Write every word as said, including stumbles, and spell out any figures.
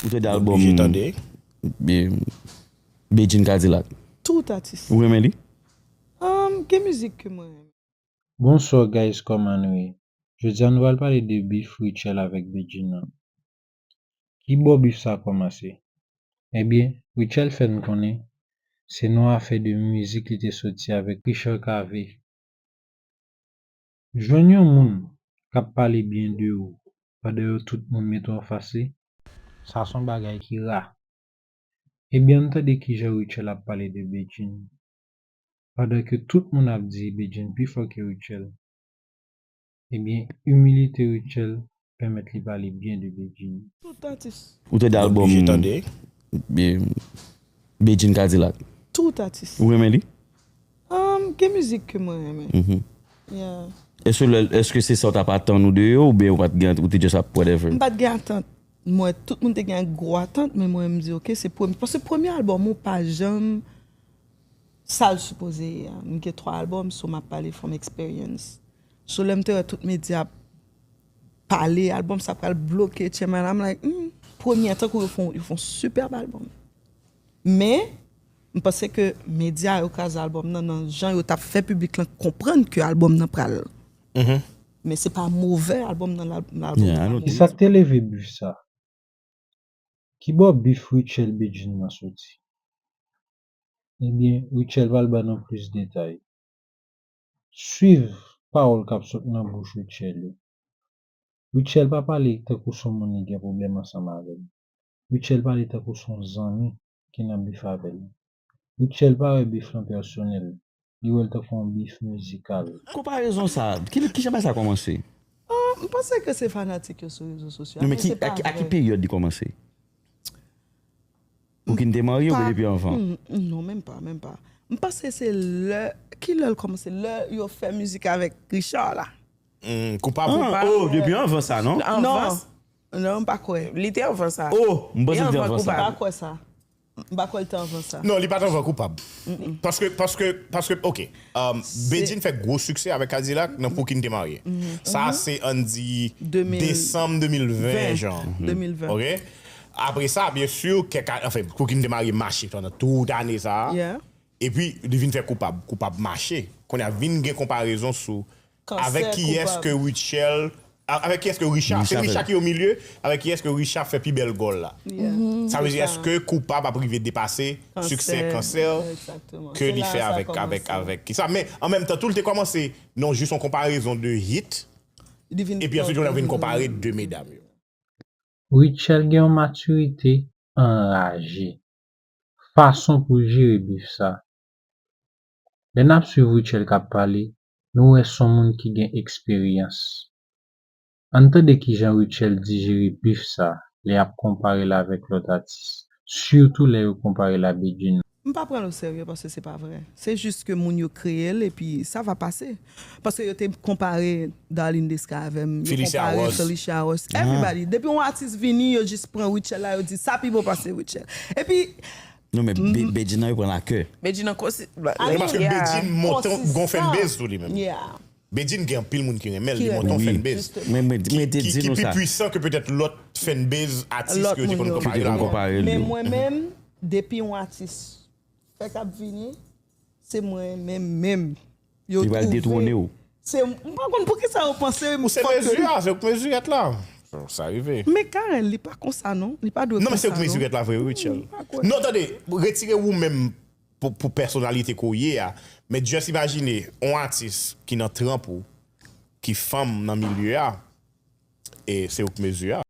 Ou tande albòm Bedjine Cadillac? Tout atis. Ou renmen li? Um, gen mizik ke mwen renmen. Bonsoir guys, kòman nou ye? Jodi a nou pral pale de beef Rutshelle avèk Bedjine nan. Ki bò beef sa kòmanse? Ebyen, Rutshelle fè n konnen se nan afè de mizik li te soti avèk Richard Cavé. Jwenn yon moun k ap pale byen de ou pandan yo tout moun met ou anfas li, sa se yon bagay ki ra. Ebyen, ann tande kijan Rutshelle ap pale de Bedjine. Pandan ke tout moun ap di Bedjine pi fò ke Rutshelle, ebyen, imilite Rutshelle pèmèt li pale byen de Bedjine. Tout atis. Ou tande albòm Bedjine Cadillac? Tout atis. Ou renmen li? Um, gen mizik ke mwen renmen. Yeah. Èske lè, èske se sa w t ap atann ou de yo, oubyen ou pa t gen, ou te just ap whatever? M pa t gen atant. Mwen, tout moun te gen gwo atant, men mwen, m di, "Ok, se premye." Paske premye albòm ou pa janm sa l sipoze ye a. M gen twa albòm, so m ap pale from experience. So lè m te wè tout medya ap pale, albòm sa pral bloke, chairman, I'm like, hmm, premye, tankou yo fè yon, yo fè yon superb albòm. Men, m panse ke medya yo kraze albòm nan, nan jan yo t ap fè piblik lan konprann ke albòm nan pral. Men se pa movè albòm nan, la- albòm nan pa movè. Ki sa k te leve beef sa? Ki bò beef Rutshelle Bedjine nan soti? Ebyen, Rutshelle pral ban nou plis detay. Swiv pawòl k ap sot nan bouch Rutshelle yo. Rutshelle pa pale tankou se yon moun li gen pwoblèm ansanm avè l. Rutshelle pale tankou se yon zanmi ki nan beef avè l. Rutshelle pa wè beef lan pèsonèl. Li wè l tankou yon beef mizikal. Konparezon sa, ki, kijan bagay sa kòmanse? Ah, m panse ke se fanatik yo sou rezo sosyo a, men se pa vrè. Non, men ki, a ki, a ki peryòd li kòmanse? Ou ki n te marye oubyen depi anvan? Mm, mm, non, menm pa, menm pa. M panse se lè, ki lè l kòmanse? Lè yo fè mizik avèk Richard la. Mm, Koupab. Ah, oh, depi anvan sa, non? Anvan s- Non, m pa kwè. Li te anvan sa. Oh, m panse li te anvan sa. M pa kwè sa. M pa kwè l te anvan sa. Non, li pa t anvan Koupab. Paske, paske, paske, ok. Um, Bedjine fè gwo siksè avèk Cadillac nan Pou ki n te marye. Sa se, ann di, desanm de mil ven, jan. De mil ven. Ok? Apre sa, byen si, kèk ane, anfen, Pou ki n te marye mache pandan tout ane sa a. Epi, li vin fè Koupab. Koupab mache. Kounye a vin gen konparezon sou avèk kiyès ke Rutshelle, a- avèk kiyès ke Richard, se Richard ki o milye, avèk kiyès ke Richard fè pi bèl gòl la. Sa vle di, èske Koupab ap rive depase siksè Kansè ke li fè avèk, avèk, avèk kisa? Men an menm tan tou, li te kòmanse nan jis yon konparezon de hit, epi answit, yo vin konpare de medam yo. Rutshelle gen yon matirite anraje. Fason pou jere beef sa. Lè n ap swiv Rutshelle k ap pale, nou wè s on moun ki gen eksperyans. Ann tande kijan Rutshelle dijere beef sa lè y ap konpare l avèk lòt atis, sitou lè yo konpare l a Bedjine. M pa pran l oserye paske se pa vrè. Se jis ke moun yo kreye l epi sa va pase. Paske yo te konpare Darline Desca avè m, yo konpare Feliciaross. Everybody. Depi yon atis vini, yo jis pran Rutshelle la, yo di sa pi bon pase Rutshelle. Epi Non, men Be- Bedjine nan yo pran l a kè. Bedjine nan konsi- Non, paske Bedjine monte yon gon fanbase tou li menm. Bedjine gen anpil moun ki renmen l, li monte yon fanbase. Mwen, mwen, mwen te di nou sa. Ki pi pwisan ke petèt lòt fanbase atis ke yo te konn konpare l avè l. Men mwen menm, depi yon atis fèk ap vini, se mwen menm menm. Yo pral detwone w. Se, m pa konn poukisa yo panse m fò ke li. Ou se mezi a, se ou k mezirèt la. Sa rive. Men Carel, li pa konsa non. Li pa dwe konsa non. Non, men se ou k mezirèt la vre, Rutshelle. Non, tande, retire ou menm pou, pou pèsonalite ke w ye a. Men just imajine, yon atis ki nan tranp ou, ki fanm nan milye a, e se ou k mezi a.